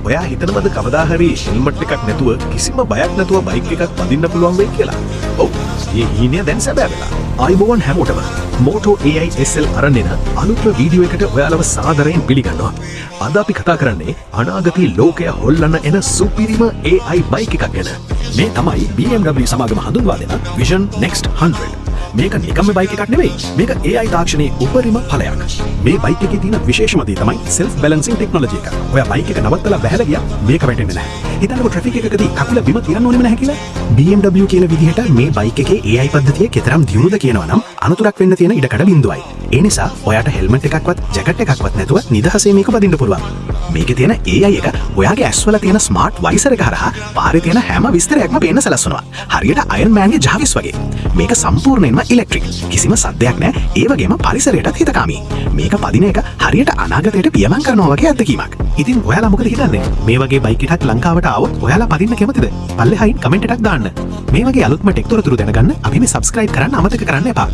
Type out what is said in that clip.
ඔයා හිතනවද කවදා හරි හෙල්මට් එකක් නැතුව, කිසිම බයක් නැතුව බයික් එකක් පදින්න පුළුවන් වෙයි කියලා? ඔව්. මේ හීනය දැන් සැබෑ වෙලා. ආයුබෝවන් හැමෝටම. Moto AI SL අරන් එන අලුත්ම වීඩියෝ එකට ඔයාලව සාදරයෙන් පිළිගන්නවා. අද අපි කතා කරන්නේ අනාගතයේ ලෝකය හොල්ලන්න එන සුපිරිම AI bike එකක් ගැන. මේ තමයි BMW සමාගම හඳුන්වා දෙන Vision Next 100. මේක නිකම්ම බයික් එකක් නෙවෙයි. මේක AI තාක්ෂණයේ උපරිම ඵලයක්. මේ බයික් එකේ තියෙන විශේෂම දේ තමයි සෙල්ෆ් බැලන්සිං ටෙක්නොලොජි එක. ඔයා බයික් එක නවත්තලා බැහැලා ගියා මේක වැටෙන්නේ නැහැ. හිතන්නකෝ ට්‍රැෆික් එකකදී කකුල බිම තියන්න ඕනෙම නැහැ කියලා. BMW කියන විදිහට මේ බයික් එකේ AI පද්ධතිය කෙතරම් දියුණුද කියනවා නම් අනතුරක් වෙන්න තියෙන ඉඩකඩ බිඳුවයි. ඒ නිසා ඔයාට හෙල්මට් එකක්වත් ජැකට් එකක්වත් නැතුව නිදහසේ මේක පදින්න පුළුවන්. මේකේ තියෙන AI එක ඔයාගේ ඇස්වල තියෙන ස්මාර්ට් වයිසර් එක හරහා පාරේ තියෙන හැම විස්තරයක්ම පේන්න සලස්වනවා. හරියට අයරන් මෑන්ගේ ජාවිස් වගේ. මේක සම්පූර්ණයෙන්ම ඉලෙක්ට්‍රික්. කිසිම සද්දයක් නැහැ. ඒ වගේම පරිසරයටත් හිතකාමී. මේක පදින එක හරියට අනාගතයට පියමන් කරනවා වගේ අත්දැකීමක්. ඉතින් ඔයාලා මොකද හිතන්නේ? මේ වගේ බයික් එකක් ලංකාවට ආවොත් ඔයාලා පදින්න කැමතිද? පල්ලෙහායින් කමෙන්ට් එකක් දාන්න. මේ වගේ අලුත්ම ටෙක් තොරතුරු දැනගන්න අපි මේ සබ්ස්ක්‍රයිබ් කරන්න අමතක කරන්න එපා.